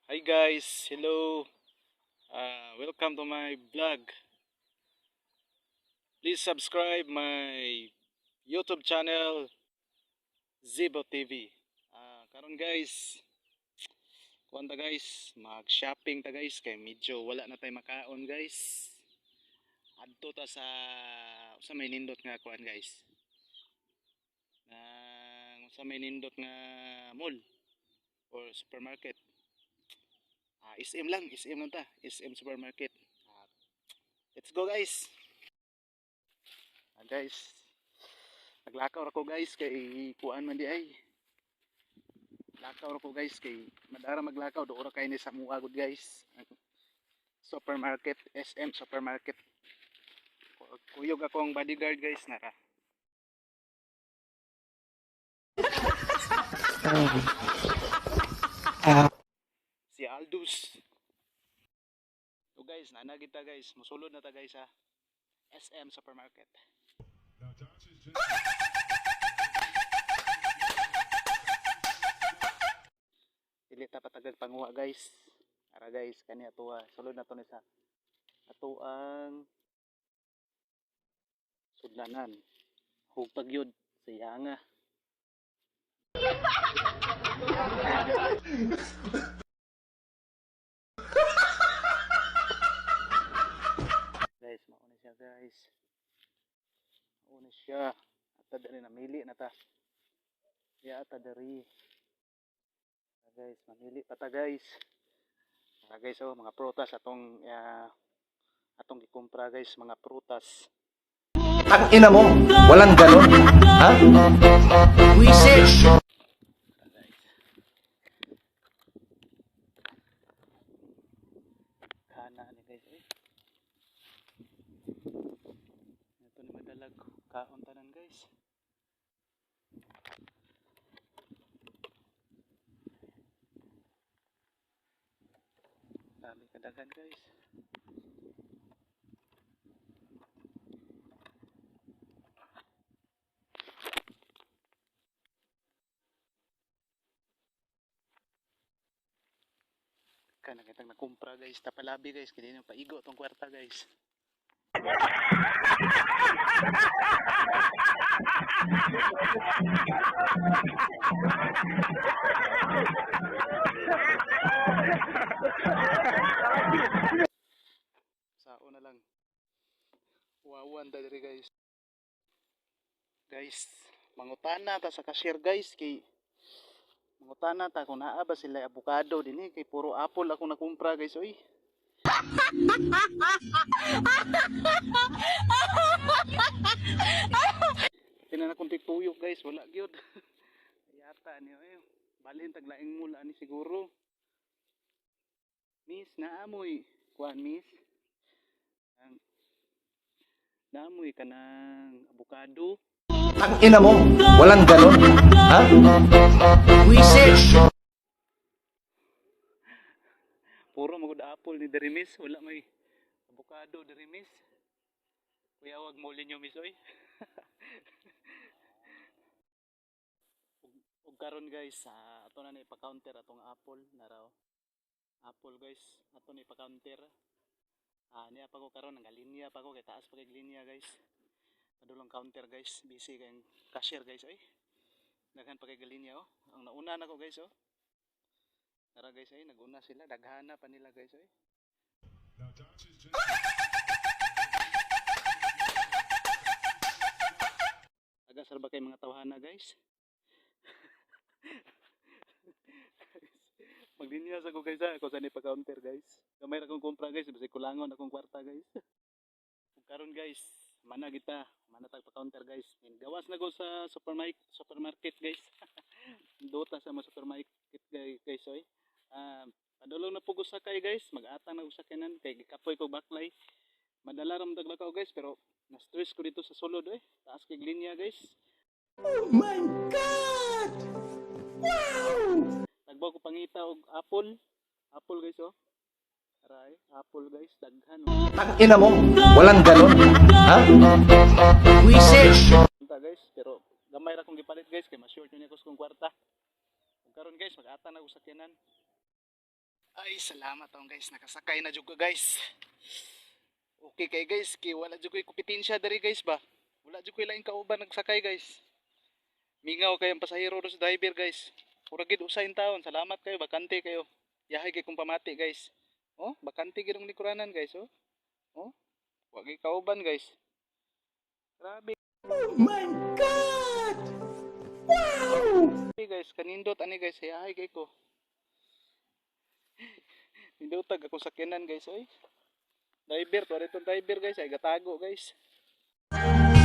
Hi guys, hello. Welcome to my vlog. Please subscribe my YouTube channel, Zibo TV. Karon guys, kuan ta guys, mag-shopping ta guys kay medyo wala na tay makaon, guys. Adto ta sa usa may nindot nga kuan, guys. Nang usa may nindot nga mall or supermarket. SM lang, SM lang ta, SM supermarket. Let's go, guys. Guys, naglakaw ra ko, guys, kay kuan man di ay. Lakaw ra ko, guys, kay madara maglakaw do ra kay ni sa mua gud, guys. Ang supermarket, SM supermarket. Kuyog akong bodyguard, guys, nara. Si Aldous. So guys, nana kita, guys, musulod na ta, guys, sa SM supermarket. Dili ta patagag panguha, guys. Ara, guys, kani ato, sulod na to ni sa ato ang sudlanan. Hugpag yun sa yanga. Guys, mauna siya, guys. Mauna siya. Ata dali namili na ta. Ya ata diri. Ah, guys, mamili pa ta, guys. Tara, guys, oh, mga prutas atong gikumpra, guys, mga prutas. Tang ina mo, walang ganon. Ha? Buisit! Tara, guys. Kana ni, guys, eh. Ito ni madalag kaon tanan, guys. Dami kadagan, guys. Kana kitang nakumpra, guys, tapalabi, guys, kini nang paigo tong kwarta, guys. Sao na lang. Wawan ta diri, guys. Guys, mangutana ta sa cashier, guys, kay mangutana ta kung naa ba sila avocado dinhi kay puro apple ako nakumpra, guys, oy. Tinan akong tuyok, guys, wala gyud. Yata niyo eh. Balhin tag laing mula ani siguro. Miss, naamoy kuan, miss. Ang naamoy kanang avocado. Tang ina mo, walang ganon. Ha? Buisit! Puro magud apple ni diri, miss, wala may avocado diri, miss. Kuya, wag mo ninyo, miss, oy. Ug karon, guys, ato na na ipa-counter atong apple na raw. Apple, guys, ato na ipa-counter. Niya pa ko karon nagalinya pa ko kay taas pa kay linya, guys. Padulong counter, guys, busy kay cashier, guys, oy. Daghan pa kay galinya, oh. Ang nauna na ko, guys, oh. Tara, guys, ay naguna sila, daghana pa nila, guys, oy. Tagas ra ba kay mga tawhana, guys? Maglinya sa ko, guys, ha, ako sa ni pa-counter, guys. Gamay ra kong kumpra, guys, bisag kulangon akong kwarta, guys. Ug karon, guys, mana kita, mana tag pa-counter, guys. Gawas na ko sa supermarket, guys. Dota sa mga supermarket, guys, guys, oy. Padulong na po ko sakay, guys, mag-atang na ko sakyanan kay gikapoy ko baklay. Madala ra man taglakaw, guys, pero na-stress ko dito sa sulod, oy. Taas kay linya, guys. Oh my God! Wow! Tagbaw ko pangita og apple. Apple, guys, oh. Aray, apple, guys, daghan, oh. Tang ina mo, walang ganon. Ha? Buisit! Unta, guys, pero gamay ra kong gipalit, guys, kay ma-short yun ako sa kong kwarta. Ug karon, guys, mag-atang na ko sakyanan. Ay, salamat taon, guys, nakasakay na jud ko, guys. Okay kay, guys, kay wala jud ko'y kompetensya diri, guys, ba. Wala jud ko'y laing kauban nagsakay, guys. Mingaw kay ang pasahero ro sa driver, guys. Murag gid usa in taon. Salamat kayo, bakante kayo. Yahay kay kung pamati, guys. Oh, bakante gid ang likuranan, guys, oh. Oh. Wa gyud kauban, guys. Grabe. Oh my God! Wow! Guys, kanindot ani, guys, yahay kay ko. Nindotag akong sakyanan, guys, oy. Driver, to itong driver, guys, ay gatago, guys.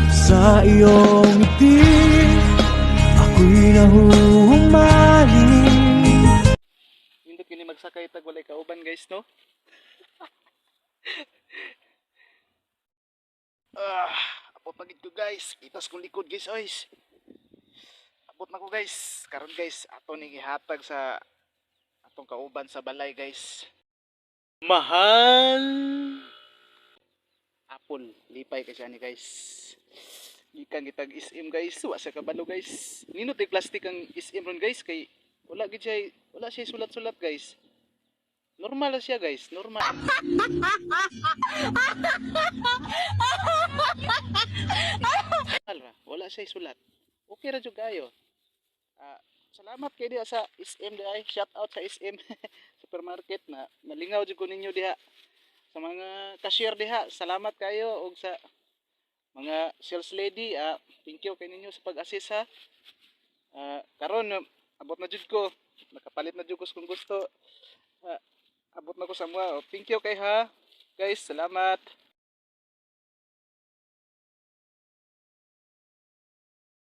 Sa iyong ngiti, ako'y nahuhumaling. Nindot kini magsakay tag walay kauban, guys, no? Ah, abot na gid ko, guys. Pitas kong likod, guys, oy. Abot na ko, guys. Karon, guys, ato ning ihatag sa atong kauban sa balay, guys. Mahal. Apple, lipay kasi ani, guys. Gikan kitag SM, guys, wa sa kabalo, guys. Nindot ay plastic ang SM ron, guys, kay wala gid siya wala siya sulat-sulat, guys. Normal na siya, guys, normal. Normal ra, wala siya sulat. Okay ra jud kayo. Ah, salamat kay diha sa SM diay. Shout out sa SM supermarket na nalingaw jud ko ninyo diha. Sa mga cashier diha, salamat kayo og sa mga sales lady, thank you kay ninyo sa pag-assist ha. Karon abot na jud ko. Nakapalit na jud ko kung gusto. Abot na ko sa mga. Oh, thank you kay ha. Guys, salamat.